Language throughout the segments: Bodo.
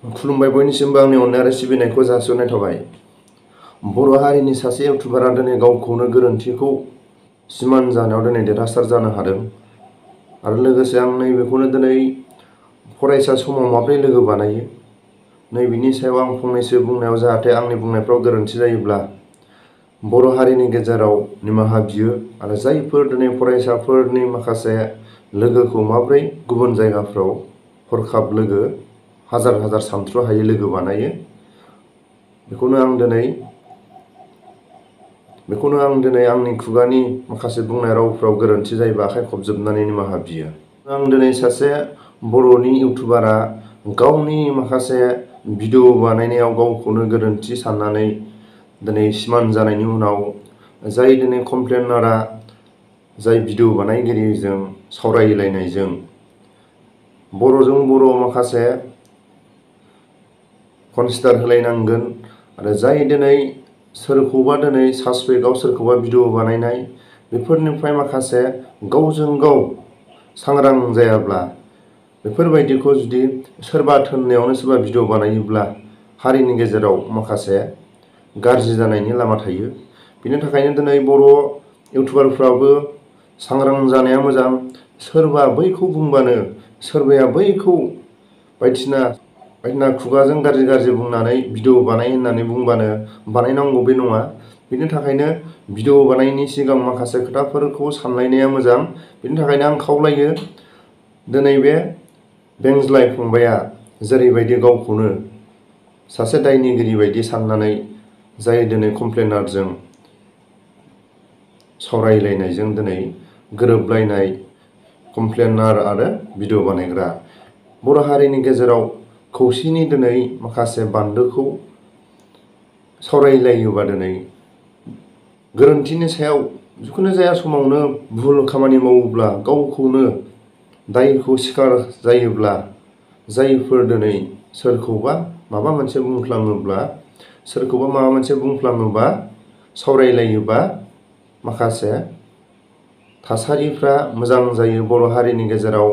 खुलुमबाय बयनिसिमबो आंनि अननाय आरो सिबिनायखौ जासिहरनाय थाबाय। बर' हारिनि सासे इउटुबारा दिनै गावखौनो गोरोन्थिखौ सिमान जानायाव दिनै देरहासार जानो हादों आरो लोगोसे आं नैबेखौनो दिनै फरायसा समाव माब्रै लोगो बानायो नैबेनि सायाव आं फंनैसो बुंनायाव जाहाथे आंनि बुंनायफ्राव गोरोन्थि जायोब्ला बर' हारिनि गेजेराव निमाहा बियो आरो जायफोर दिनै फरायसाफोरनि माखासे लोगोखौ माब्रै गुबुन जायगाफ्राव हरखाब लोगो हाजार हाजार सानथ्र' हायै लोगो बानायो बेखौनो आं दिनै आंनि खुगानि माखासे बुंनाय रावफ्राव गोरोन्थि जायोबा आखाइ खबजोबनानै निमाहा बियो। आं दिनै सासे बर'नि इउटुबारा गावनि माखासे भिडिअ बानायनायाव गावखौनो गोरोन्थि साननानै दिनै सिमान जानायनि उनाव जाय दिनै कमप्लेनारा जाय भिडिअ बानायगिरिजों सावरायलायनायजों बर'जों बर' माखासे कनसिडार होलायनांगोन आरो जाय दिनै सोरखौबा दिनै सासपेक्टआव सोरखौबा भिडिअ बानायनाय बेफोरनिफ्राय माखासे गावजों गाव सांग्रां जायाब्ला बेफोरबायदिखौ जुदि सोरबा थोननायावनो सोरबा भिडिअ बानायोब्ला हारिनि गेजेराव माखासे गाज्रि जानायनि लामा थायो। बेनि थाखायनो दिनै बर' इउटुबारफ्राबो सांग्रां जानाया मोजां। सोरबा बैखौ बुंबानो सोरबाया बैखौ बायदिसिना खुगाजों गाज्रि बुंनानै भिडिअ बानाय होननानै बुंबानो बानायनांगौ बे नङा। बेनि थाखायनो भिडिअ बानायनायनि सिगां माखासे खोथाफोरखौ सानलायनाया मोजां। बेनि थाखायनो आं खावलायो दिनै बे बेंज्लाय फंबाया जेरैबायदि गावखौनो सासे दायनिगिरि बायदि साननानै जाय दिनै कमप्लेनारजों सावरायलायनायजों दिनै गोरोबलायनाय कमप्लेनार आरो भिडिअ बानायग्रा बर' हारिनि गेजेराव खौसेनि दिनै माखासे बान्दोखौ सावरायलायोबा दिनै गोरोन्थिनि सायाव जिखुनु जाया समावनो भुल खामानि मावोब्ला गावखौनो दायखौ स्वीकार जायोब्ला जायफोर दिनै सोरखौबा माबा मोनसे बुंफ्लाङोबा सावरायलायोबा माखासे थासारिफ्रा मोजां जायो बर' हारिनि गेजेराव।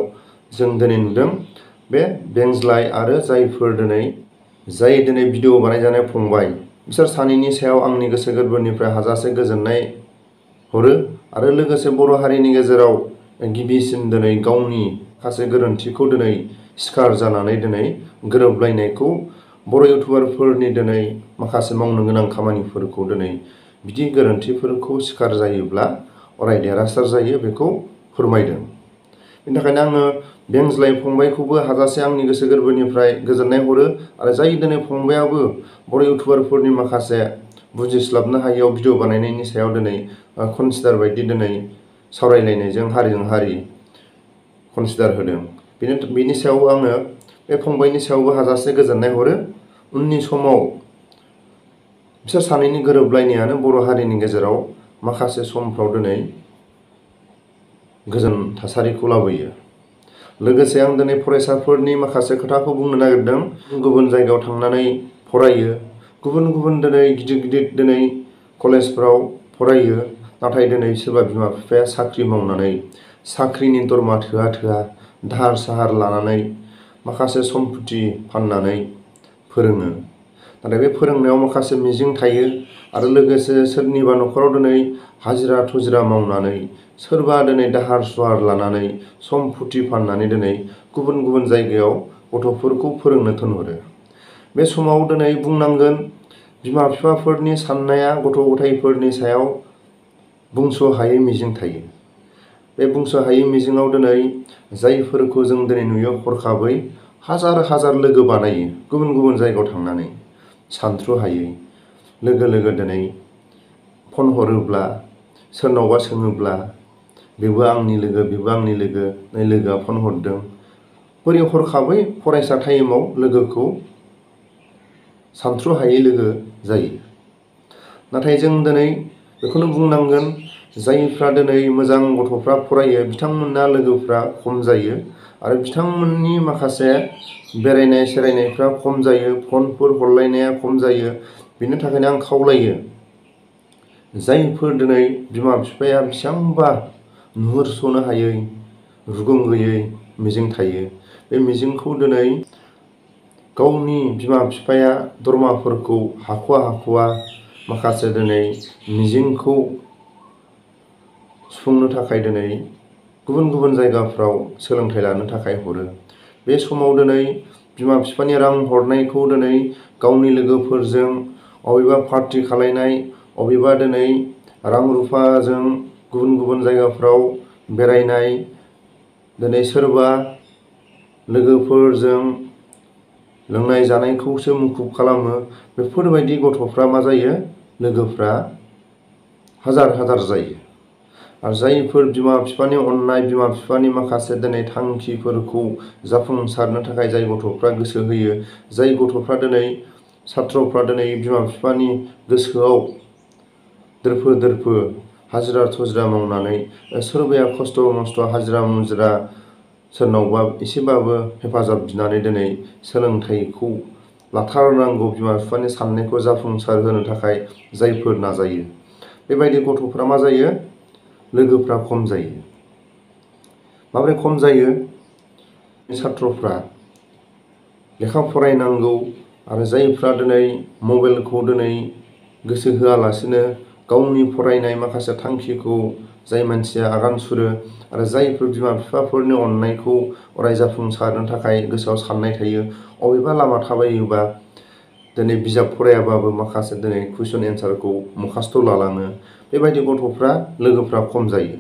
जों दिनै नुदों बे बेंज्लाय आरो जाय दिनै भिडिअ बानायजानाय फंबाय बिसोर सानैनि सायाव आंनि गोसो गोरबोनिफ्राय हाजासे गोजोननाय हरो आरो लोगोसे बर' हारिनि गेजेराव गिबिसिन दिनै गावनि माखासे गोरोन्थिखौ दिनै सिखार जानानै दिनै गोरोबलायनायखौ बर' इउटुबारफोरनि दिनै माखासे मावनो गोनां खामानिफोरखौ दिनै बिदि गोरोन्थिफोरखौ सिखार जायोब्ला अराय देरहासार जायो बेखौ फोरमायदों। बेनि थाखायनो आङो बेंज्लाय फंबायखौबो हाजासे आंनि गोसो गोरबोनिफ्राय गोजोननाय हरो आरो जाय दिनै फंबायाबो बर' इउटुबारफोरनि माखासे बुजिस्लाबनो हायैयाव भिडिअ बानायनायनि सायाव दिनै कनसिडार बायदि दिनै सावरायलायनायजों हारिजों हारि कनसिडार होदों बेनि सायाव आङो बे फंबायनि सायावबो हाजासे गोजोननाय हरो। उननि समाव बिसोर सानैनि गोरोबलायनायानो बर' हारिनि गेजेराव माखासे समफ्राव दिनै गोजोन थासारिखौ लाबोयो। लोगोसे आं दिनै फरायसाफोरनि माखासे खोथाखौ बुंनो नागिरदों। गुबुन जायगायाव थांनानै फरायो गुबुन दिनै गिदिर दिनै कलेजफ्राव फरायो नाथाय दिनै सोरबा बिमा बिफाया साख्रि मावनानै साख्रिनि दरमा थोआ दाहार साहार लानानै माखासे सम्पति फाननानै फोरोङो। नाथाय बे फोरोंनायाव माखासे मिजिं थायो आरो लोगोसे सोरनिबा न'खराव दिनै हाजिरा थुजिरा मावनानै सोरबा दिनै दाहार सुहार लानानै सम्पति फाननानै दिनै गुबुन जायगायाव गथ'फोरखौ फोरोंनो थिनहरो। बे समाव दिनै बुंनांगोन बिमा बिफाफोरनि साननाया गथ' गथायफोरनि सायाव बुंस' हायै मिजिं थायो। बे बुंस' हायै मिजिङाव दिनै जायफोरखौ जों दिनै नुयो हरखाबै हाजार लोगो बानायो गुबुन जायगायाव थांनानै सानथ्र'हायै लोगो दिनै फन हरोब्ला सोरनावबा सोङोब्ला बेबो आंनि लोगो नै लोगोआ फन हरदों बोरै हरखाबै फरायसा टाइमाव लोगोखौ सानथ्र'हायै लोगो जायो। नाथाय जों दिनै बेखौनो बुंनांगोन जायफ्रा दिनै मोजां गथ'फ्रा फरायो बिथांमोनना लोगोफ्रा खम जायो आरो बिथांमोननि माखासे बेरायनाय सेरायनायफ्रा खम जायो फनफोर हरलायनाया खम जायो। बेनि थाखायनो आं खावलायो जायफोर दिनै बिमा बिफाया बेसेबांबा नुहुरस'नो हायै रुगुं गैयै मिजिं थायो बे मिजिंखौ दिनै गावनि बिमा बिफाया दरमाफोरखौ हाख'वा माखासे दिनै मिजिंखौ सुफुंनो थाखाय दिनै गुबुन जायगाफ्राव सोलोंथाइ लानो थाखाय हरो। बे समाव दिनै बिमा बिफानि रां हरनायखौ दिनै गावनि लोगोफोरजों अबेबा पार्टि खालायनाय, अबेबा दिनै रां रुफाजों गुबुन जायगाफ्राव बेरायनाय, दिनै सोरबा लोगोफोरजों लोंनाय जानायखौसो मुखुब खालामो। बेफोरबायदि गथ'फ्रा मा जायो? लोगोफ्रा हाजार जायो। आरो जायफोर बिमा बिफानि अननाय, बिमा बिफानि माखासे दिनै थांखिफोरखौ जाफुंसारनो थाखाय जाय गथ'फ्रा गोसो होयो, जाय गथ'फ्रा दिनै सात्रफ्रा दिनै बिमा बिफानि गोसोआव दोरफो हाजिरा थुजिरा मावनानै सोरबाया खस्थ' मस्थ' हाजिरा मुजिरा सोरनावबा एसेबाबो हेफाजाब बिनानै दिनै सोलोंथाइखौ लाथारनांगौ बिमा बिफानि साननायखौ जाफुंसार होनो थाखाय जायफोर नाजायो, बेबायदि गथ'फ्रा मा जायो? लोगोफ्रा खम जायो। माबोरै खम जायो? सात्रफ्रा लेखा फरायनांगौ आरो जायफ्रा दिनै मबाइलखौ दिनै गोसो होआलासिनो गावनि फरायनाय माखासे थांखिखौ जाय मानसिया आगान सुरो आरो जायफोर बिमा बिफाफोरनि अननायखौ अराय जाफुंसारनो थाखाय गोसोआव साननाय थायो, अबेबा लामा थाबायोबा दिनै बिजाब फरायाबाबो माखासे दिनै कुइसन एन्सारखौ मुखास्थ' लालाङो। बेबायदि गथ'फ्रा लोगोफ्रा खम जायो।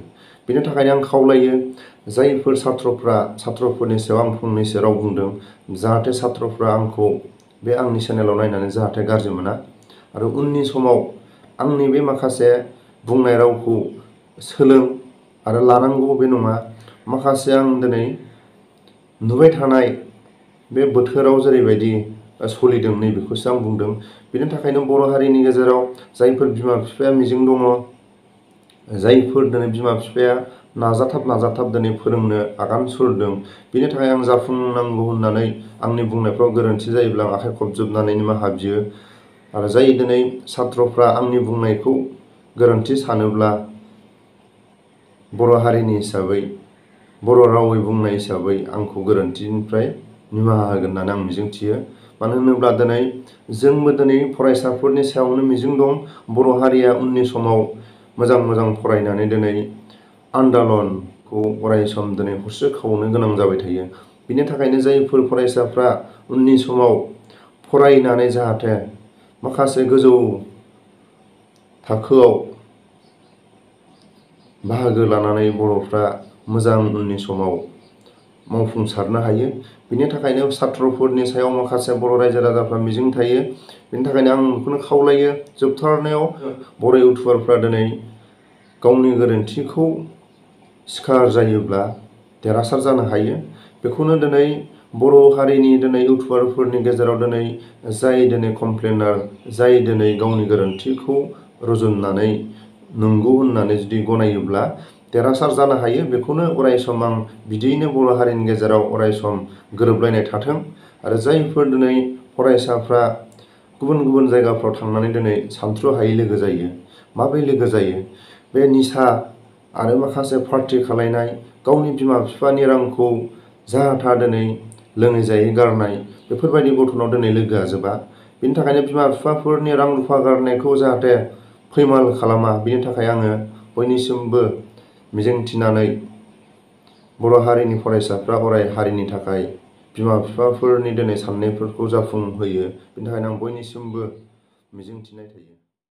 बेनि थाखायनो आं खावलायो जायफोर सात्रफोरनि सायाव आं फंनैसो राव बुंदों, जाहाथे सात्रफ्रा आंखौ बे आंनि चेनेलाव नायनानै जाहाथे गाज्रि मोना आरो उननि समाव आंनि बे माखासे बुंनाय रावखौ सोलों आरो लानांगौ बे नङा। माखासे आं दिनै नुबाय थानाय बे बोथोराव जेरैबायदि सोलिदों नैबेखौसो आं बुंदों। बेनि थाखायनो बर' हारिनि गेजेराव जायफोर बिमा बिफाया मिजिं दङ, जायफोर दिनै बिमा बिफाया नाजाथाब दिनै फोरोंनो आगान सुरदों, बेनि थाखाय आं जाफुंनांगौ होननानै आंनि बुंनायफ्राव गोरोन्थि जायोब्ला आं आखाइ खबजोबनानै निमाहा बियो। आरो जाय दिनै सात्रफ्रा आंनि बुंनायखौ गोरोन्थि सानोब्ला बर' हारिनि हिसाबै, बर' रावै बुंनाय हिसाबै आंखौ गोरोन्थिनिफ्राय निमाहा होगोन होननानै आं मिजिंथियो। मानो होनोब्ला दिनै जोंबो दिनै फरायसाफोरनि सायावनो मिजिं दं। बर' हारिया उननि समाव मोजां फरायनानै दिनै आन्दालनखौ अराय सम दिनै हरसेखावनो गोनां जाबाय थायो। बिनि थाखायनो जायफोर फरायसाफ्रा उननि समाव फरायनानै जाहाथे माखासे गोजौ थाखोआव बाहागो लानानै बर'फ्रा मोजां उननि समाव मावफुंसारनो हायो, बिनि थाखायनो सात्रफोरनि सायाव माखासे बर' रायजो राजाफ्रा मिजिं थायो। बिनि थाखायनो आं बेखौनो खावलायो, जोबथारनायाव बर' इउटुबारफ्रा दिनै गावनि गोरोन्थिखौ सिखार जायोब्ला देरहासार जानो हायो। बेखौनो दिनै बर' हारिनि दिनै इउटुबारफोरनि गेजेराव दिनै जाय दिनै कमप्लेनार, जाय दिनै गावनि गोरोन्थिखौ रुजुननानै नंगौ होननानै जुदि गनायोब्ला देरहासार जानो हायो। बेखौनो अराय सम आं बिदियैनो बर' हारिनि गेजेराव अराय सम गोरोबलायनाय थाथों। आरो जायफोर दिनै फरायसाफ्रा गुबुन जायगाफ्राव थांनानै दिनै सानथ्रुहायै लोगो जायो, माबोरै लोगो जायो? बे निसा आरो माखासे पार्टि खालायनाय, गावनि बिमा बिफानि रांखौ जाहा दिनै लोङै जायै गारनाय, बेफोरबायदि गथ'नाव दिनै लोगोआ जोबा। बिनि थाखायनो बिमा बिफाफोरनि रां रुफा गारनायखौ जाहाथे फैमाल खालामा, बिनि थाखाय आङो बयनिसिमबो मिजिंथिनानै बर' हारिनि फरायसाफ्रा अराय हारिनि थाखाय बिमा बिफाफोरनि दिनै साननायफोरखौ जाफुंहोयो। बिनि थाखायनो आं बयनिसिमबो मिजिंथिनाय थायो।